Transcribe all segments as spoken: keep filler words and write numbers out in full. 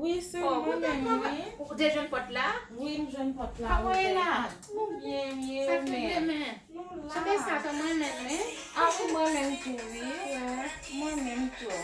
Wi, se mwen menm, wi. Ou te jwenn pòt la? Wi, m jwenn pòt la ouvè. Kòman e la? Nou byen, wi, ou menm? Nou la. Chante sa, kòman menm, wi? A, wi, mwen menm tou, wi. Mwen menm tou.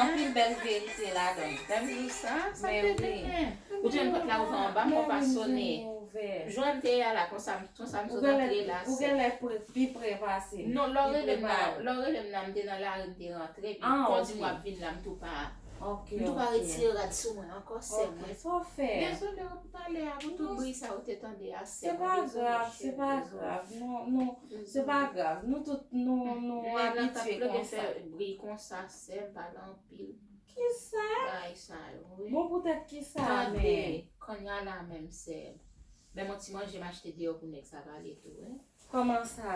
Anpil bèl verite ladan. Lè m di w sa, sa te byen. Ou jwenn pòt la ouvè anba, m pa sonnen. Jwenn te a la konsa, m Konsa m sot antre la. Ou genlè pi pre pase m. Non, lè w rele m nan, lè w rele m nan, m te nan lari, m te rantre, epi kondi m w ap vin la, m tou pa, m tou pa retire rad sou mwen ankò, sè mwen. Dezole pou talè a, pou tout bri sa ou te tande a, sè mwen. Dezole, cheri, dezole. Se pa grav, se pa grav. Nou, nou, se pa grav. Nou tout, nou, nou abitye konsa. Bri konsa, sè m, pale anpil. Kisa? Bagay sa yo, wi. Bon, poutèt kisa menm? Tande, kounye a la menm, sè m. Menm yon ti manje m achte deyò pou nèg sa pale tou, wi. Kòman sa?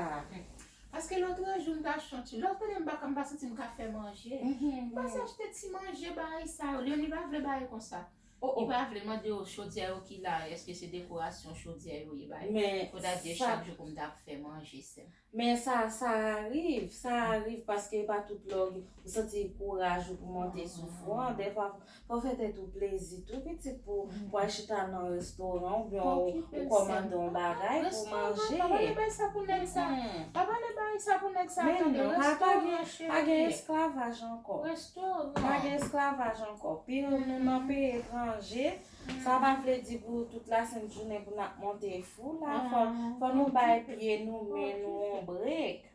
Paske lòt jou m ta santi, lòt ane m pa ka, m pa santi m ka fè manje. M pase achte ti manje bay sa yo. Li menm li pa vle bay konsa. Li pa vle mande yo chodyè yo ki la, èske se dekorasyon chodyè yo ye bay. Fò ta di chak jou pou m ta fè manje sèm. Men sa, sa arive, sa arive paske e pa tout lè w santi kouraj ou pou monte sou fou an. Dèfwa, Fò w fè tèt ou plezi tou pitit pou, pou al chita nan restoran oubyen ou, ou kòmande yon bagay pou manje. Pa pale bay sa pou nèg sa. Pa pale bay sa pou nèg sa tande. Restoran cheri. Pa gen esklavaj ankò. Restoran. Pa gen esklavaj ankò. Pil nou nan peyi etranje. Sa pa vle di pou tout lasent jounen pou n ap monte fou la. Fò, fò nou bay pye nou, men nou yon brek.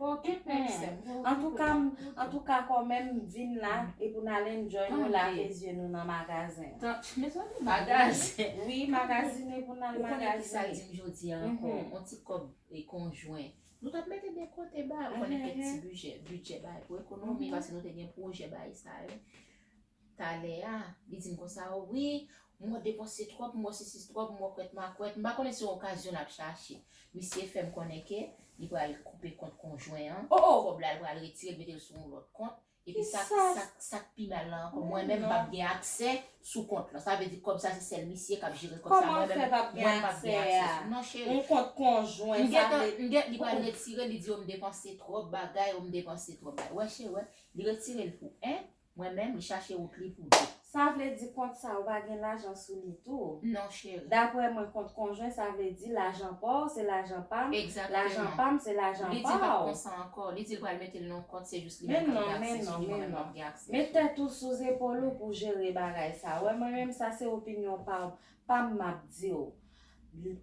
Antouka, antouka kòmè m vin la e pou n al enjoy nou lave zye nou nan magazen. Mezanmi, magazen. Wi, magazine pou n al magazine. Ou konnen kisa l di m jodi a ankò? Yon ti kòb konjwen. Nou t ap mete de kote ba, ou konnen kèk ti bidjè, bidjè bay pou ekonomi, paske nou te gen pwojè bay sa yo. Talè a, li di m konsa, wi, m wè w depanse twòp, m wè sesi twòp, m wè kwèt makwèt. M pa konnen se yon okazyon l ap chache. Misye fè m konnen ke li pral koupe kont konjwen an. Kòb la, li pral retire l, mete l sou yon lòt kont. Epi sa, sa, sa k pi mal la ankò, mwen menm m p ap gen aksè sou kont lan. Sa vle di kòb sa se sèl misye k ap jere kòb sa. Mwen menm, mwen m p ap gen aksè sou. Non, cheri. Yon kont konjwen, sa vle di. M gen, li pral retire, li di, o, m depanse twòp bagay, o, m depanse twòp bagay. Wè, cheri, wè. Li retire l pou en. Mwen menm, li chache wout li pou de. Sa vle di kont sa ou pa gen lajan sou li tou? Non, cheri. Daprè mwen, kont konjwen, sa vle di lajan pa w, se lajan pa m, lajan pa m, se lajan pa w. Li di l p ap konsa ankò. Li di l pral mete l nan yon kont, se jis li menm k ap gen aksè sou li, mwen menm m p ap gen aksè sou li. Met tèt ou sou zepòl ou pou jere bagay sa. Wè, mwen menm, sa se opinyon pa w. Pa m m ap di w.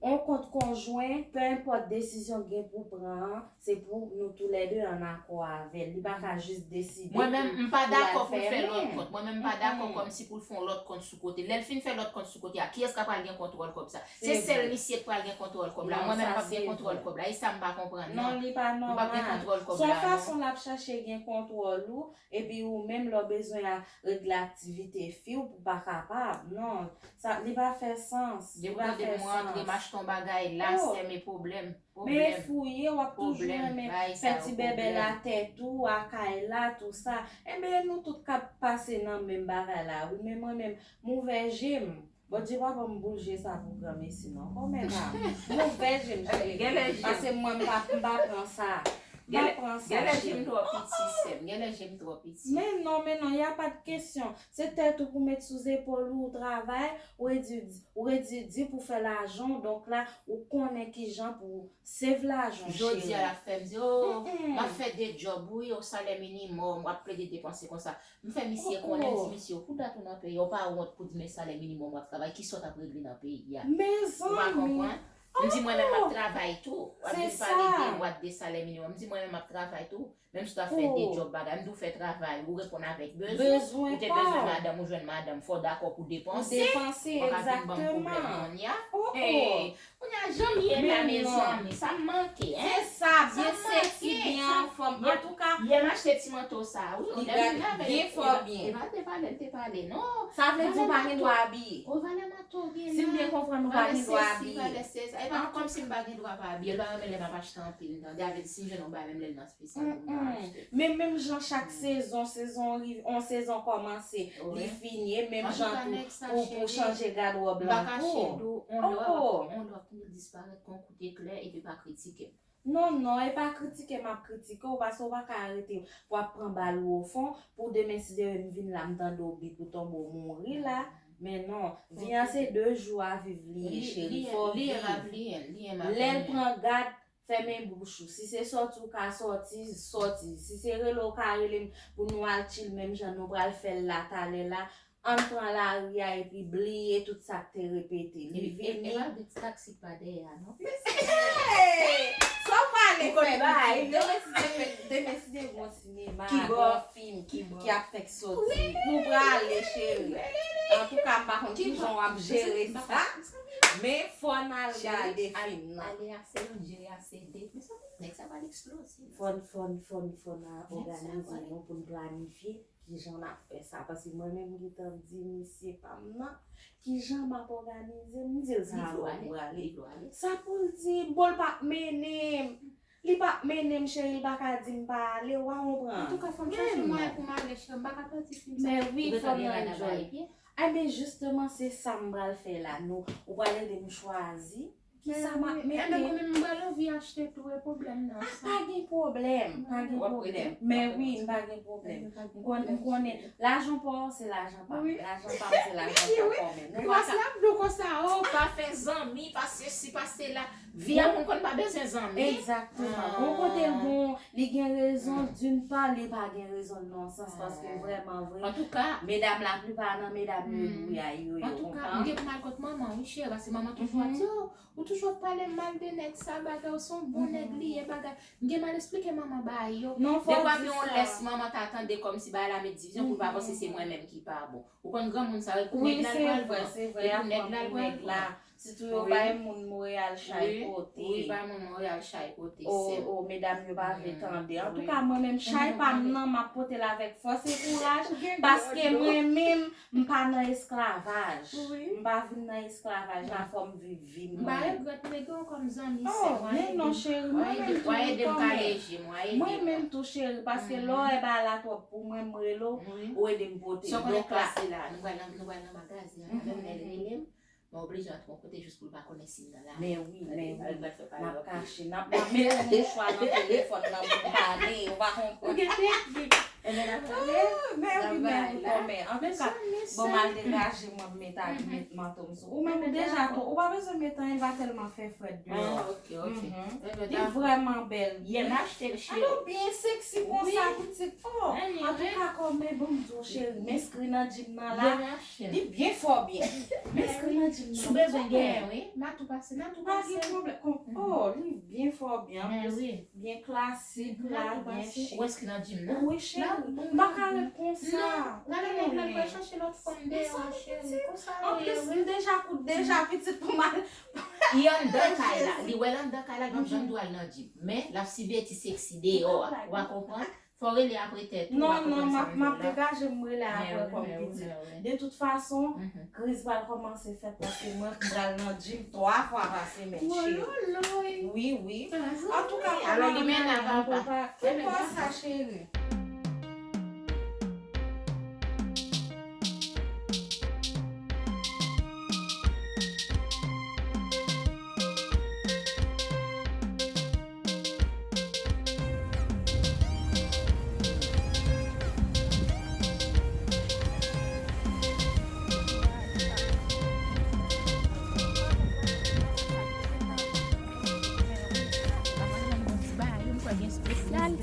On kont konjwen, penenpòt desizyon gen pou pran an, se pou nou toulède ann akò avè l. Li pa ka jis deside pou, pou l al fèmen. Mwen menm, m pa dakò pou l fè lòt kont. Mwen menm, m pa dakò kòmsi pou l fè yon lòt kont sou kote. Lè l fin fè lòt kont sou kote a, kiyès k ap pral gen kontwòl kòb sa? Se sèl misye k pral gen kontwòl kòb la. Mwen menm, m p ap gen kontwòl kòb la. E sa m pa konprann, non. Non, li pa nòmal. M p ap gen kontwòl kòb la, non. Se yon fason l ap chache gen kontwòl ou, epi ou menm, lè w bezwen a, regle aktivite fi w pou pa kapab. Non, sa, li pa fè sans. Depi w tande m rantre, m achte yon bagay la, sè m, e pwoblèm, pwoblèm. Men fouye, w ap toujou renmen fè ti bèbè la tèt ou, akay la, tou sa. Enben, nou tout k ap pase nan menm bagay la, wi. Men mwen menm, m ouvè je m. Bondye pa ban m boul je sa pou granmesi, non. Kòmè pa m. M ouvè je m, cheri. Pase mwen, m pa, m pa pran sa. M pa pran sa, cheri. Genlè je m twò piti, sè m. Genlè je m twò piti. Men non, men non, y a pas de question. Se tèt ou pou met sou zepòl ou, ou travay, ou redi, ou redi di pou fè lajan w, donk la, ou konnen kijan pou save lajan w, cheri. Jodi a l ap fè m di, o, m ap fè de djòb, wi, o salè minimòm, w ap plede depanse konsa. M fè misye konnen, m di misye, ou pou dat ou nan peyi a, ou pa wont pou di men salè minimòm w ap travay, kisa w t ap regle nan peyi a? Ou pa konprann? M di mwen menm m ap travay tou. W ap vin pale de wad de salè minimòm. M di mwen menm m ap travay tou. Menm si w ta fè de djòb bagay, m di w fè travay, ou reponn avèk bezwen. Ou te bezwen madanm, ou jwenn madanm, fò w dakò pou depanse. Ou pa ka vin ban m pwoblèm kounye a. Kounye a, jan m ye la, mezanmi, sa m manke, en? Se sa, byen seksi, byen anfòm. Antouka, yè m achte ti manto sa a, wi. Li byen fò, byen. E pa te pale, l te pale, non. Sa vle di ou pa gen dwa abiye? O, valè manto w gen la. Si m byen konprann, ou pa gen dwa abiye. Valè sesi, valè sesa. E pa kòmsi m pa gen dwa pa abiye. L pa renmen lè m ap achte anpil, tande. Avèk si m jwenn yon bagay, menm lè l nan espesyal, pou m pa achte. Men menm jan chak sezon, sezon rive, yon sezon kòmanse, li fini, e menm jan tou, pou, pou chanje gadwòb lan tou. M pa kache di w, yon lè w ap, yon lè w ap disparèt kon kout eklè epi pa kritike m. Non, non, e pa kritike m ap kritike w, paske w pa ka rete pou ap pran bal ou ofon, pou demen si Dye vle m vin la, m tande w bip ou tonbe w mouri la. Men non, vi an se de jou a viv li ye, cheri. Fò viv. Lè l pran gad, fèmen bouch ou. Si se sòti ou ka sòti, sòti. Si se rele ou ka rele m pou nou al chill menm jan nou pral fè l la talè la, ann pran lari a epi bliye tout sa k te repete. Li vini. E pa vit taksi pa dèyè a, non? Sa w prale fè, bay? Demen si Dye vle, demen si Dye vle, gon sinema, gon fim ki ap fèk sòti. Nou prale, cheri. Antouka, m pa konn kijan w ap jere sa, men fò n al gade fim nan. Ale a se youn, jere a se de. Men sa nèg sa pral eksplozif. Fò n, fò n, fò n, fò n òganize nou pou n planifye kijan n ap fè sa. Paske mwen menm, m gentan di misye pa m nan kijan m ap òganize. M di l sa alò m prale. Sa pou l di, bon, l p ap mennen m. Li p ap mennen m, cheri, li pa ka di m pa ale, w a konprann. Antouka, fò m chache mwayen pou m ale, cheri, m pa ka pèdi fim sa. Men wi, fò n enjoy. Enben, jisteman, se sa m pral fè la. Nou, ou pral ede m chwazi kisa m ap mete. Enben, mwen menm, m pral anvi achte tou, e pwoblèm nan sa. Pa gen pwoblèm, pa gen pwoblèm. Men wi, m pa gen pwoblèm. M konnen, lajan pa w se lajan pa m. Lajan pa m se lajan pa w menm. Nou pa ka. Konsa, oh, pa fè zanmi, pa sesi, pa sela. Vi a moun konn pa bezwen zanmi. Egzakteman. Bon kote l bon, li gen rezon, d'une part, li pa gen rezon nan sans, paske vrèman vre, antouka, medam, laplipa nan medam yo dwe a yo, yo konprann. Antouka, m gen pou m al kot manman, wi, cheri, paske manman toujou ap di, oh, ou toujou ap pale mal de nèg sa, bagay, ou se yon bon nèg li ye, bagay. M gen mal esplike manman bagay yo. Dekwa gen yon lè, si manman ta tande kòmsi bagay la met divizyon, pou l pa panse se mwen menm ki pa bon. Ou konn granmoun sa yo, pou nèg la l pral pran. Epi nèg la l pral pran. Sitou yo bay moun Monreyal chay pote. Wi, bay moun Monreyal chay pote, sè m. O, o, medam yo pa vle tande. Antouka, mwen menm, chay pa m nan, m ap pote l avèk fòs e kouraj, paske mwen menm, m pa nan esklavaj. M pa vin nan esklavaj la, fò m viv vi m mwen menm. M pa regrèt m te gen w kòm zanmi, sè m. Men non, cheri, mwen menm tou, mwen menm tou, cheri, paske lè w wè bagay la twòp pou mwen, m rele w, ou ede m pote. Donk la, nou pral nan, nou pral nan magazen an, lè l rele m, mwen oblije antre yon kote jis pou l pa konnen si m nan la. Men wi, men wi, n ap kache, n ap, n ap mete mouchwa nan telefòn nan pou n pa ale, ou pa konprann. Ou gen teknik. Enben, n ap ale. Men wi, men wi, kòmè. Antouka, bon, m al degaje mwen, m met, met manto m sou. Ou menm, ou deja twò, ou pa bezwen met anyen, l va tèlman fè frèt deyò. Ah, ok, ok. Li vrèman bèl. Yè m achte l, cheri. Alò, byen seksi konsa, pitit. Oh, antouka, kòmè, bon, m di w, cheri, m enskri nan gym nan la. Li byen fò byen. M enskri nan gym nan. Si w bezwen genyen, wi. M a tou pase, m a tou pase. Pa gen pwoblèm. Kon, oh, li byen fò byen. Anplis, byen klasik la, byen chik. Ou enskri nan gym nan? Wi, cheri. M pa ka ret konsa. Non. Gade nèg la, l pral chache lòt fanm deyò, cheri. Konsa yo ye, wi. Anplis, m deja kout deja pitit pou m al. Li anndan kay la. Li wè l anndan kay la, li p ap janm di w al nan gym. Men, l ap siveye ti seksi deyò a. Ou a konprann? Fò w rele apre tè tou, w a konprann sa m di w la. Non, non, m ap, m ap degaje m rele apre kòm pitit. De tout fason, kriz pral kòmanse fèt paske mwen pral nan gym twa fwa pa semèn, cheri. Wi, wi. Antouka, alò, li mennen avè l pa. Fè pa sa, cheri. Espesyal.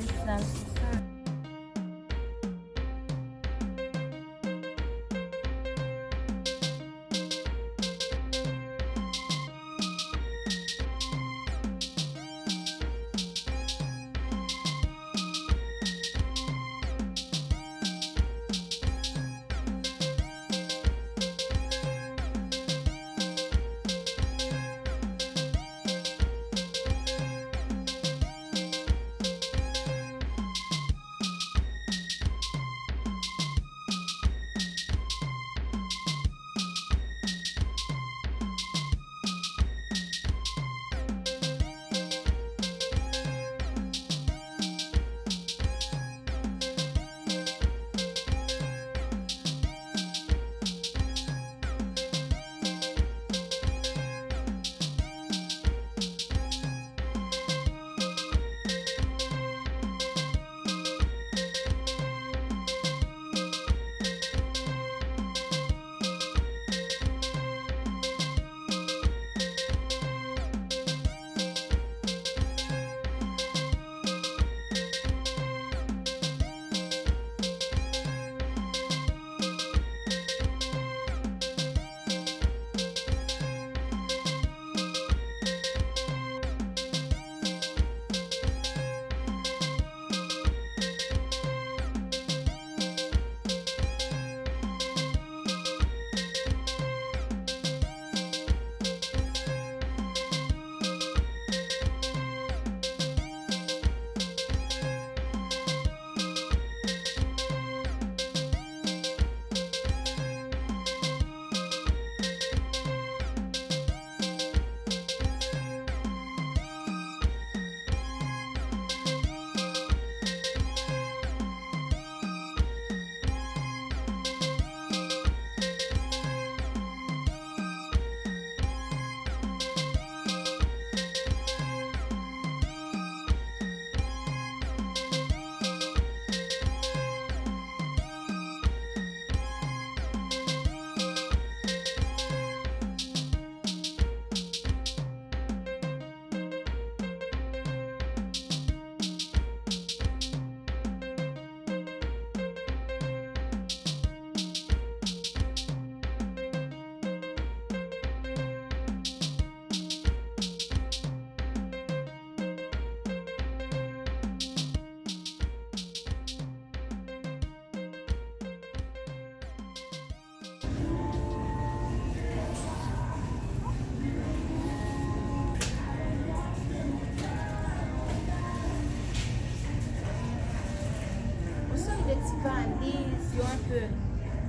Ti valiz yo enpe.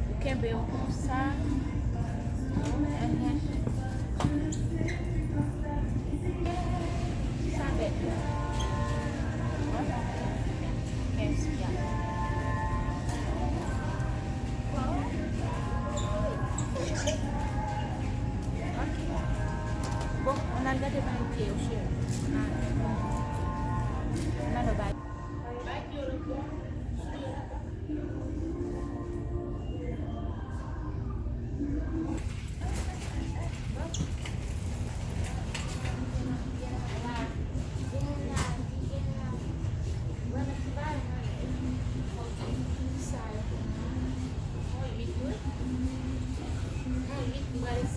Ou kenbe yo konsa. Enhen. Sa bèt la. Kenz pya. Ok. Bon, ann al gade bay pye yo, cheri. Ann al bay.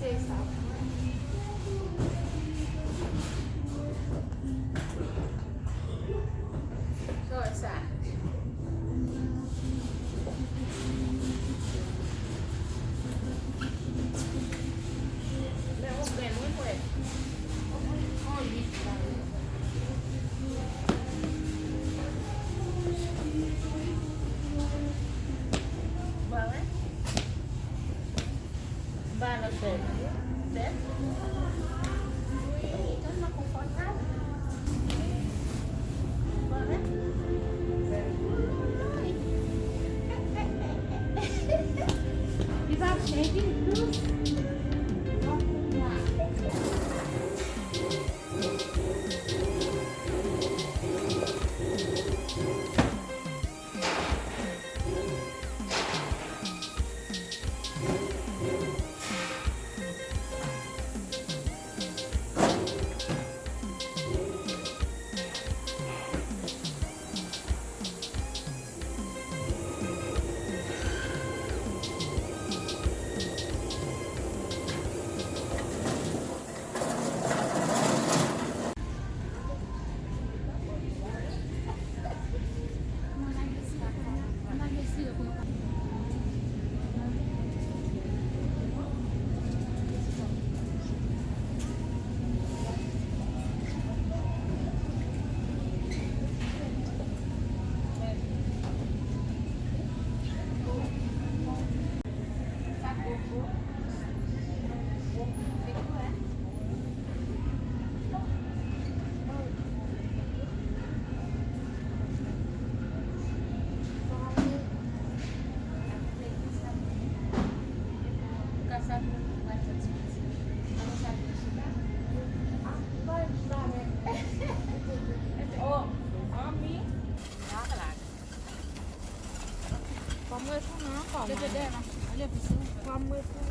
Sa w wè sa. Men yon grenn, wi, frè. Yon uit la. Ba wè. Ba lòt bò. Bèl. Wi, tèlman konfòtab. Ba wè. Li pa byen vin dous. Bon pou mwen. Fò m retounen ankò, mwen. Fò m retounen.